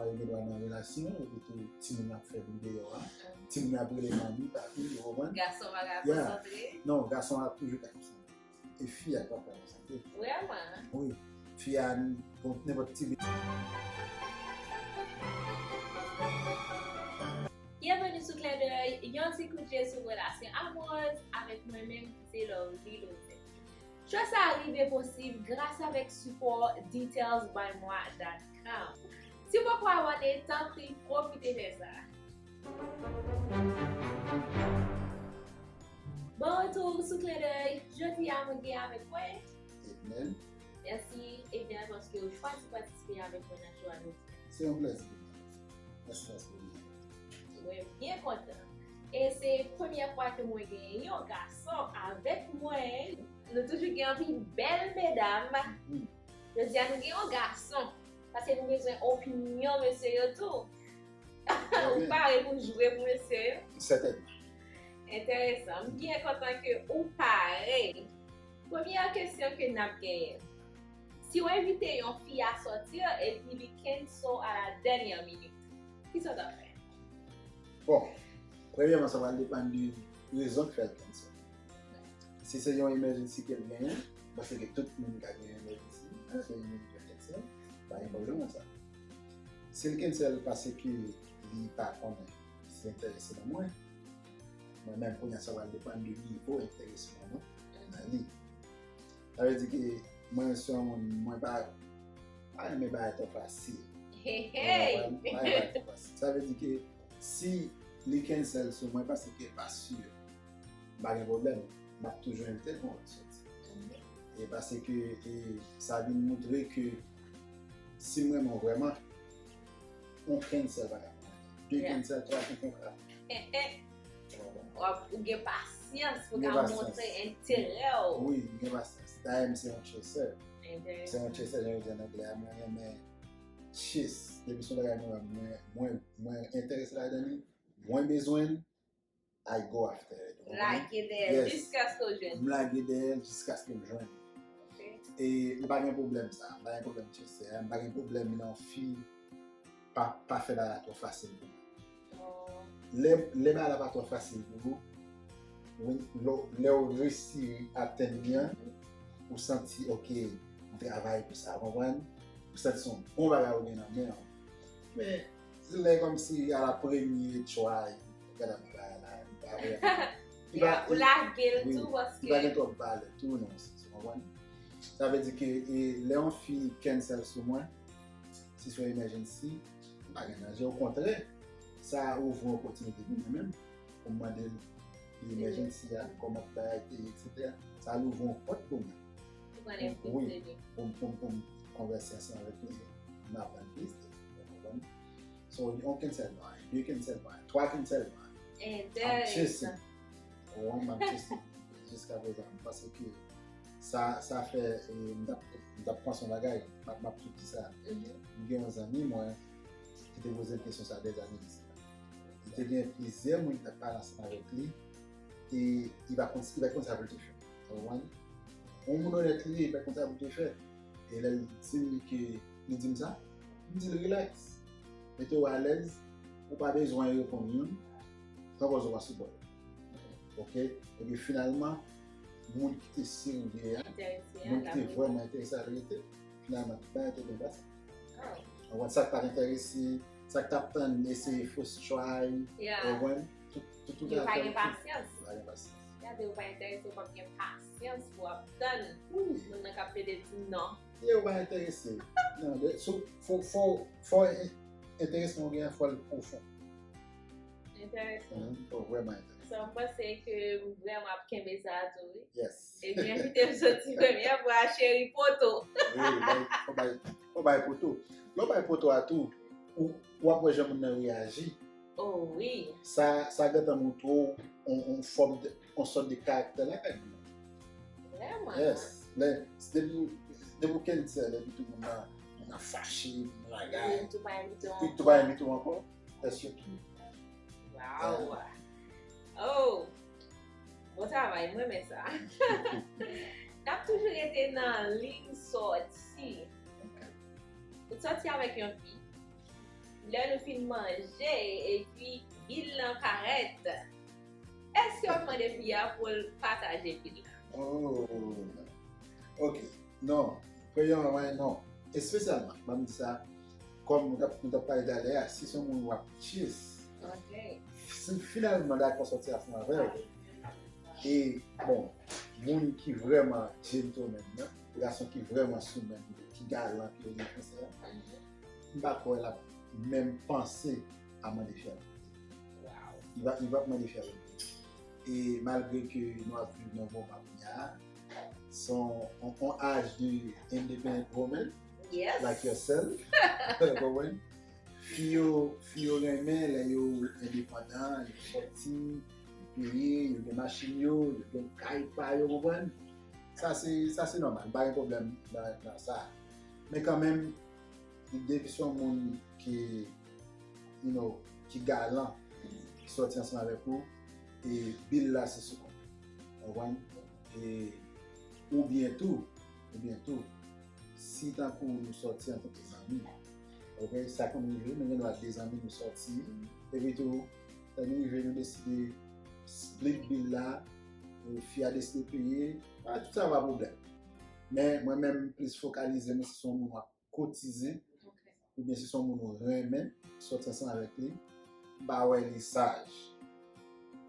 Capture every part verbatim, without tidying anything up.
Yo gen dwa nan relasyon, epi tou timoun ap fè bri deyò a. Timoun ap rele manmi, papi, ou konprann? Gason pa ka konsantre. Non, gason ap toujou ka konsantre. E fi a pa ka konsantre. Vrèman? Wi. Fi a, bon, nenpòt ti. Byenveni sou Klendèy, yon ti kout je sou relasyon amourèz avèk mwen menm, se Lovely Lozè. Cho sa a rive posib gras avèk sipò details by moi dot com. Si w poko abòne, tanpri pwofite fè sa. Bon retour sou Klendèy. Jodi a mwen gen avèk mwen Edmèl. Mèsi Edmèl paske ou chwazi patisipe avèk mwen nan cho a jodi. Se yon plèzi pou mwen. Mèsi paske ou vini. Mwen byen kontan. E se premyè fwa ke mwen gen yon gason avèk mwen. Nou toujou gen anpil bèl medam. Jodi a nou gen yon gason. Paske nou bezwen opinyon mesye yo tou. Ou pare pou jwe pou mesye yo? Sètènman. Enteresan. M byen kontan ke ou pare. Premyè kesyon ke n ap genyen. Si w envite yon fi a sòti epi li cancel a la dènyè minit, kisa w t ap fè? Bon, premyèman, sa pral depann de rezon k fè l cancel. Si se yon emergency ke l genyen, m panse ke tout moun ka gen yon emergency, se yon emergency, pa gen pwoblèm nan sa. Si l cancel paske li pa konnen si l enterese nan mwen, mwen menm kounye a sa pral depann de nivo enteresman mwen nan li. Sa vle di ke mwen se yon moun, mwen pa, pa renmen bagay twò fasil. Hey, hey! Mwen pa renmen bagay twò fasil. Sa vle di ke si li cancel sou mwen paske l pa si, m pa gen pwoblèm. M ap toujou envite l pou yon lòt sòti. E paske, e, sa vin montre ke si m renmen w vrèman, yon cancel pa ka fè anyen. De cancel, twa cancel pa ka fè anyen. W ap, ou gen pasyans pou ka montre enterè w. Wi, m gen pasyans. Dayè, m se yon chaser. M se yon chaser, jan yo di an anglè a, mwen renmen chase. Depi se yon bagay mwen, mwen, mwen, mwen enterese ladan li, mwen bezwen l, I go after it. Ou konprann? Lage dèyè l jiskaske w jwenn. M lage dèyè l jiskaske m jwenn. E m pa gen pwoblèm sa. M pa gen pwoblèm chase a. M pa gen pwoblèm lè yon fi pa, pa fè bagay la twò fasil pou mwen. Lè, lè bagay la pa twò fasil pou ou, lè, lè w resi atenn li an, ou santi, oke, m travay pou sa, w konprann? Ou santi se yon bon bagay ou gen nan men w. Men, se lè kòmsi a la premye try, ou gade bagay la, li pa vrèman. Ou lage l tou paske li pa gen twòp valè tou nan yon sans, ou konprann? Sa vle di ke, e, lè yon fi cancel sou mwen, si se yon emergency, m pa gen danje. Okontrè, sa ouvri yon opòtinite pou mwen menm, pou m mande l emergency a, kòman bagay te ye, etsetera. Sa louvri yon pòt pou mwen. Pou pran envite li. Pou, pou, pou m konvèse ansanm avèk li, m aprann plis de li, ou konprann? So, yon cancel pa anyen, de cancel pa anyen, twa cancel pa anyen. I'm chasing. Ou konprann, m ap chasing. Jiska prezan, m panse ke sa, sa fè, e, m t ap, m t ap panse yon bagay, m ap, m ap tou di sa. M gen yon zanmi mwen ki te poze m kesyon sa dèzane de sa. Li te gen plizyè moun ki t ap pale ansanm avèk li, e li pa konn, li pa konn sa pou l te fè. Ou konprann? Yon moun onèt li ye, li pa konn sa pou l te fè. E lè l di m ke, li di m sa, m di l, relax. Mete w alèz, ou pa bezwen reponn youn, tanpòz ou pa sou bòl. Oke? Epi finalman, moun ki te serye a, moun ki te vrèman enterese a rete, finalman, tout bagay te byen pase. Ou konprann? Sa k pa t enterese, sa k t ap tann eseye first try, ou konprann? Tout, tout, tout. Yo pa gen pasyans. Yo pa gen pasyans. Gade, ou pa enterese, ou p ap gen pasyans pou w ap tann moun nan k ap plede di non. Yo pa enterese. Non, fò, fò, fò enteresman w gen an, fò l pwofon. Enteresan. Fò vrèman enteresan. So, m panse ke m vrèman ap kenbe sa a tou, wi. Yes. Epi envite m soti premyè fwa a, cheri poto. Wi, fò bay, fò bay poto. Lè w bay poto a tou, ou, w ap wè jan moun nan reyaji. Oh wi. Sa, sa gentan montre w yon, yon fòm de, yon sòt de karaktè lakay moun nan. Vrèman. Yes. Lè, depi, depi w cancel, epi tout moun nan, moun nan fache, moun nan lagay. Li tou pa envite w ankò. Èske tou? Wow. Oh! Bon travay, mwen renmen sa. N ap toujou rete nan liy sòti. Ou t sòti avèk yon fi. Lè nou fin manje, epi bil lan parèt, èske w ap mande fi a pou l pataje bil la? Oh, ok. Non. Premyèman, mwen, non. Espesyalman, ban m di sa, kòm nou t ap, nou t ap pale talè a, si se yon moun w ap chase, Ok. si finalman dakò sòti ansanm avè w, e, bon, moun ki vrèman gentleman nan, gason ki vrèman soumen, ki galan, ki yo di fransè a, m pa kwè l ap menm panse a mande fi a. Wow. Li va, li va mande fi a. E malgre ke nou ap viv nan moman kounye a, se yon, yon, yon age de independent woman, Yes. Like yourself. Ou konprann? Fi yo, fi yo renmen lè yo endepandan, yo sòti, yo peye, yo gen machin yo, yo gen kay pa yo, konprann? Sa se, sa se nòmal, pa gen pwoblèm nan, nan sa. Men kanmenm, depi se yon moun ki, you know, ki galan, ki sòti ansanm avèk ou, e bil la se sou kont ou. Konprann? E, oubyen tou, oubyen tou, si tankou nou sòti antanke zanmi, ok, sa konn rive, nou gen dwa de zanmi nou sòti, epi tou, lè nou rive, nou deside split bil la, e, fi a deside peye, a, tout sa pa pwoblèm. Men, mwen menm, m plis fokalize, mwen, si se yon moun w ap kotize, Ok. oubyen si se yon moun ou renmen, sòti ansanm avèk li, m pa wè li saj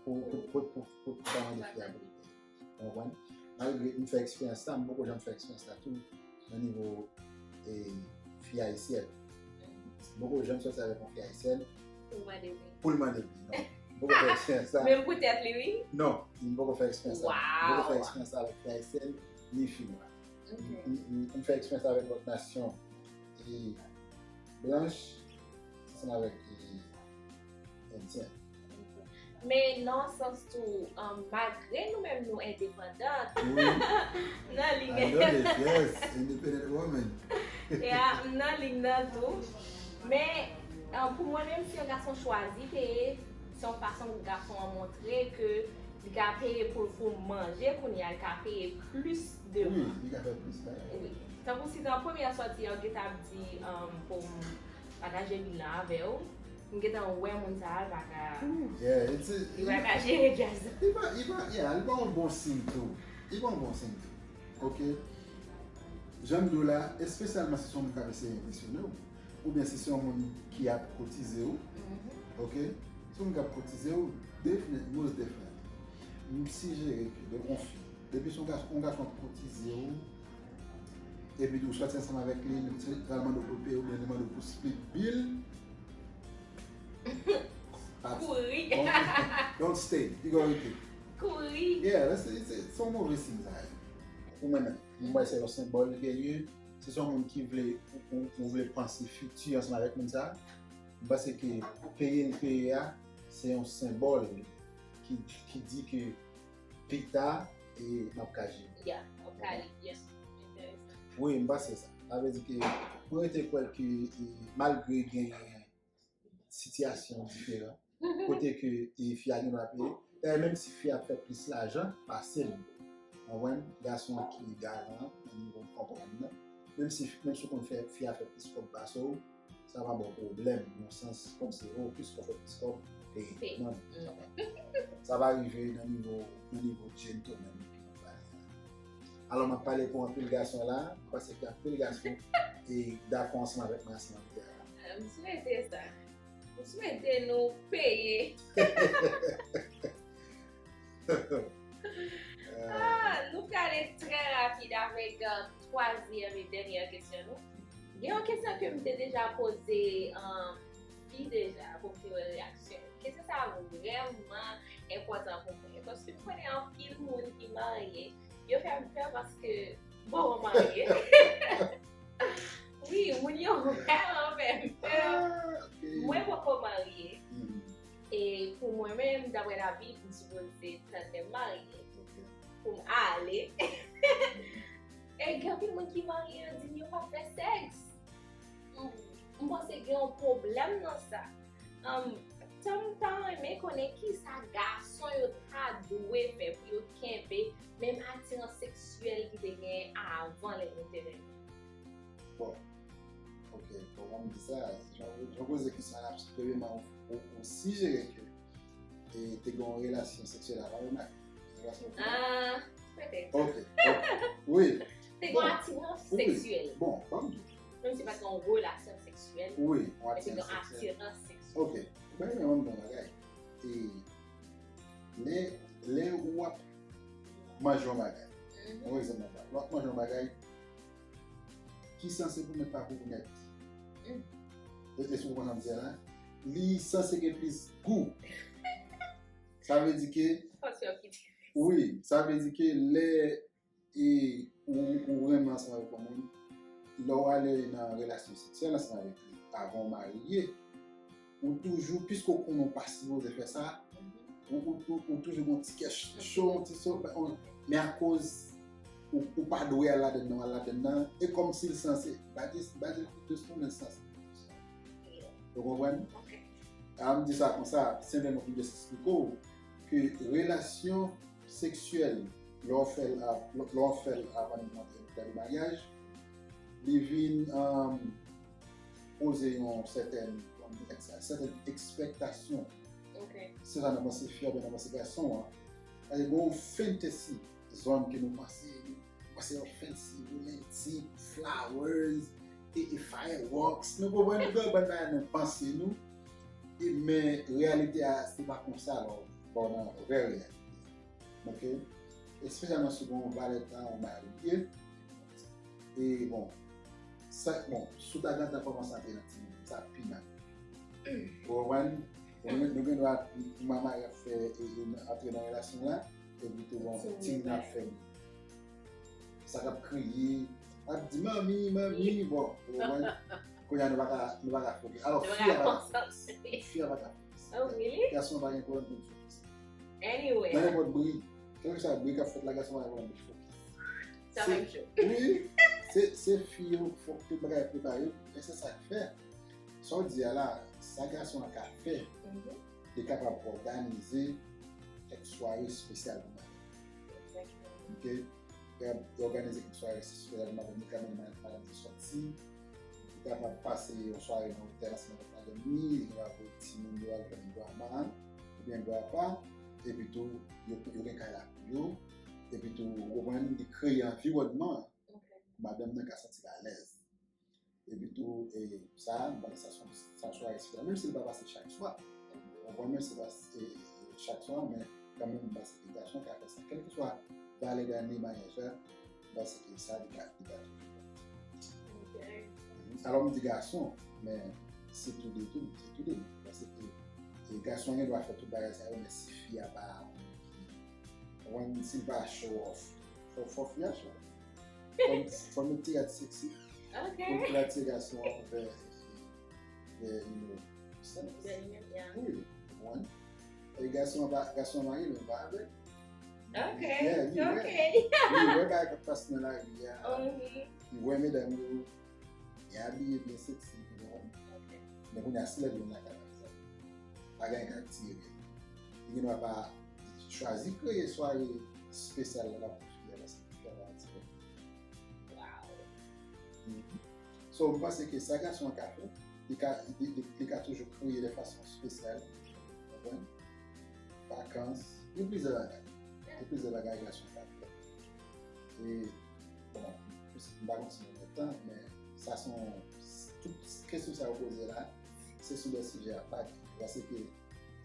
pou, pou, pou, pou, pou, pou ta mande fi a pou li peye. Ou konprann? Malgre m fè eksperyans la, m poko janm fè eksperyans la tou nan nivo, e, fi ayisyèn. M poko janm sòti avèk yon fi ayisyèn Pou mande bil. Pou l mande bil, non. M poko fè eksperyans la. Menm pou tèt li, wi? Non, m poko fè eksperyans la. M poko fè Wow. Eksperyans la avèk fi ayisyèn, ni fi nwa. Ok. M, m, m fè eksperyans la avèk lòt nasyon, e, blanch, ansanm avèk, e, endyen. Men nan sans tou, um, malgre nou menm nou endepandan, Wi. nan liy I know this, yes, independent woman. Yeah, m nan liy nan tou. Men, um, pou mwen menm, si yon gason chwazi peye, se yon fason pou gason an montre ke li ka peye pou, pou manje, kounye a li ka peye plis Wi, devan. Li ka fè plis bagay. Wi. Tankou si nan premyè sòti a, ou gentan ap di, um, pou m pataje bil la avè w, m gentan wè moun sa a, l pa ka, Yeah, it's a, li pa ka jere djaz. Li pa, li pa, yeah, li pa yon bon siy tou. Li pa yon bon siy tou. Ok? Jan m di w la, espesyalman si se yon moun k ap eseye enpresyone w, oubyen si se yon moun ki ap kotize w, ok? Si se yon moun k ap kotize w, definitely, most definitely, m sijere ke lè yon fi, depi se yon gason, yon gason ap kotize w, epi tou sòti ansanm avèk li, li literalman mande w pou l peye oubyen li mande w pou split bill. Kouri. Don't, don't stay. You go with it. Kouri. Yeah, that's, it's, it's, se yon move siy sa ye. Pou mwen menm, mwen wè se yon senbòl ke li ye. Si se yon moun ki vle, ou, ou, ou vle panse fiti ansanm avèk moun sa, m panse ke peye l peye a, se yon senbòl ki, ki di ke pita, e, m ap ka jere. Yeah, ok, yes. Enteresan. Wi, m panse sa. Sa vle di ke mwen rete kwè ke, e, malgre genyen sitiyasyon diferan, kote ke, e, fi a gen dwa peye, dayè menm si fi a ap fè plis lajan pase l, konprann, gason ki galan nan nivo konprann nan, menm si, menm si w konn fè fi a fè plis kòb pase w, sa pa ba w pwoblèm nan sans kòm se, oh, plis kòb fè plis kòb, peye. Non, non, sa pa, sa pa rive nan nivo, nan nivo gentleman ke m ap pale a. Alò, m ap pale pou anpil gason la, m panse ke anpil gason e dakò ansanm avèk mwen ansanm avèk tè a. M swete sa. M swete nou peye. Ah, nou prale trè rapid avèk, uh, twazyèm e dènyè kesyon nou. Gen yon kesyon ke m te deja poze, um, fi deja pou m te wè reyaksyon. Kesyon sa a vrèman enpòtan pou mwen, paske m konnen anpil moun ki marye, yo fè m pè paske m poko marye. Wi, moun yo vrèman fè m pè. Ah, ok. Mwen poko marye. Mhm. E pou mwen menm, daprè Labib, m sipoze tann lè m marye pou m ale. E gen anpil moun ki marye, yo di m yo p ap fè sèks. M, m panse gen yon pwoblèm nan sa. Um, Tan m ta renmen konnen kisa gason yo ta dwe fè pou yo kenbe menm atirans seksyèl ki te genyen avan lè yo te renmen. Bon. Ok. Ok, bon, an m di sa, jan w poze kesyon an, premyèman, ou, ou, ou sijere ke e te gen yon relasyon seksyèl avan remake. Relasyon seksyèl? Ah, petèt. Ok, ok. Wi. Te gen atirans seksyèl. Bon, ban m di w. Menm si pa t gen yon relasyon seksyèl, wi, yon atirans seksyèl. Ok. Mwen menm, mwen m di w yon bagay. E lè, lè ou ap manje yon bagay, yon egzanp, lè w ap manje yon bagay, ki sanse pou mèt pa pou nèt. Èske w konprann sa m di a la? Li sanse gen plis gou. Sa vle di ke, wi, sa vle di ke lè e ou, ou renmen ansanm avèk yon moun, lè w ale nan relasyon seksyèl ansanm avèk li, avan w marye, ou toujou, piske w konnen w pa sipoze fè sa, ou, ou, ou, ou toujou gen yon ti kè cho, yon ti so, men akoz ou, ou pa dwe al ladann nan, w al ladann nan, e kòmsi l sanse, ba di, ba di l de son men sanse. Ou konprann? Ok. A, m di sa konsa, senpleman pou m just eksplike w ke relasyon seksyèl, lè w fè l, a, lè w fè l avan nan maryaj, li vin, um, poze yon sètèn, kòman di sa, sètèn ekspektasyon. Ok. Se sa n ap panse fi a oubyen n ap panse gason an. Sa vle di gen yon fantasy zone ke nou panse, nou panse yo fancy, romantic, flowers, e, e fireworks. Nou konprann, nou gen yon bann bagay nan panse nou. E, men reyalite a, se pa konsa, lè w, lè w nan vrè reyalite a. Ok? Espesyalman si w gen yon valè tan, yon bagay ou ye. E, bon, sa, bon, si w ta gentan kòmanse antre nan ti moun, sa pi mal. Ou konprann? Nou, nou gen dwa, manman ap fè, e, e, antre nan relasyon la, epi tou, bon, ti moun ap fè. Sa k ap kriye, ap di, "Manmi, manmi," bon, ou konprann? Kounye a, nou pa ka, nou pa ka fokis. Alò, fi a pa ka fokis. Fi a pa ka fokis. Oh, really? Gason pa gen pwoblèm pou l fokis. Anyway. Nan nenpòt bri, kèlkeswa bri k ap fèt la, gason pa gen pwoblèm pou l fokis. Sa menm cho. Wi, se, se fi yo, fòk tout bagay prepare, e se sa k fè. Sa w di a la, sa gason an ka fè, li kapab òganize kèk sware espesyal pou madanm. Ok? Li òganize kèk sware espesyal pou madanm, li ka mennen madanm nan sòti, li kapab pase yon sware nan otèl ansanm avèk madanm li, li kapab voye timoun yo al jwenn grandma oubyen grandpa, epi tou, yo, yo gen kay la pou yo, epi tou, ou konprann, li kreye anviwònman an pou madanm nan ka santi l alèz. Epi tou, e, sa, m panse sa se yon, sa se yon sware espesyal, menm si li pa pase chak swa. Ou konprann, menm si li pa, e, e, chak swa, men kanmenm, m panse ke gason ka fè sa. Kèlkeswa valè dane maryaj la, m panse ke sa, li ka, li ka toujou fè. Ok. Mhm. Alò, m di gason, men se tou de tou, se tou de tou. Paske, e, gason an gen dwa fè tout bagay sa yo, men si fi a pa, ou konprann, si l pa show off, fò, fò fi a show off. Fò, fò nou ti rad seksi. Ok. Pou, pou l atire gason an vè, vè, you know, sèks. Vè li menm, yeah. Wi, ou konprann? E gason an pa, gason an marye, men pa avè l. Ok, yeah, li wè. Ok. Li wè bagay k ap pase nan lari a. Mhm. Li wè medam yo, li abiye byen seksi, you know. Ok. Men kounye a, si lè l vin lakay la, pa gen anyen k atire l. Li gen dwa pa chwazi kreye sware espesyal la pou fi a, paske fi a pa atire l. Wow. Mhm. So, m panse ke sa gason an ka fè, li ka, li, li, li ka toujou kreye de fason espesyal, ou konprann? Vakans, gen plizyè bagay. Gen plizyè bagay gason ka fè. E, bon, m pa konn si nou gen tan, men sa se yon, tout kesyon sa yo poze la, se sou de sijè apa, paske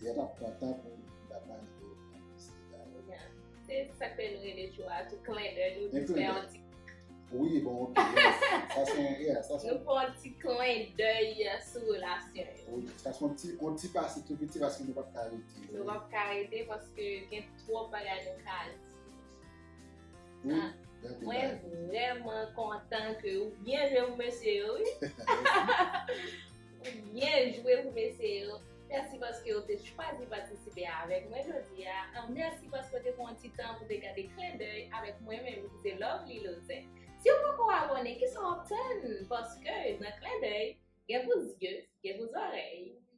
lè n ap pran tan pou n ta pale de plis detay. Yeah. Se sa k fè nou rele show a tou Klen Dèy, nou jis fè yon ti. Wi, bon, ok, yes. Sa se yon, yeah, sa se yon. Nou fè yon ti klen dèy sou relasyon yo. Wi, sa se yon ti, yon ti pase tou piti paske nou p ap ka rete. Nou p ap ka rete paske gen twòp bagay nou ka di. Wi, ah, gen anpil bagay. Mwen vrèman kontan ke ou byen jwe pou mesye yo, wi. Ou byen jwe pou mesye yo. Mèsi paske w te chwazi patisipe avèk mwen jodi a. An, mèsi paske w te pran ti tan pou te gade Klen Dèy avèk mwen menm ki se Lovely Lozen. Si w poko abòne, kisa w ap tann? Paske nan Klen Dèy, gen pou zye, gen pou zòrèy,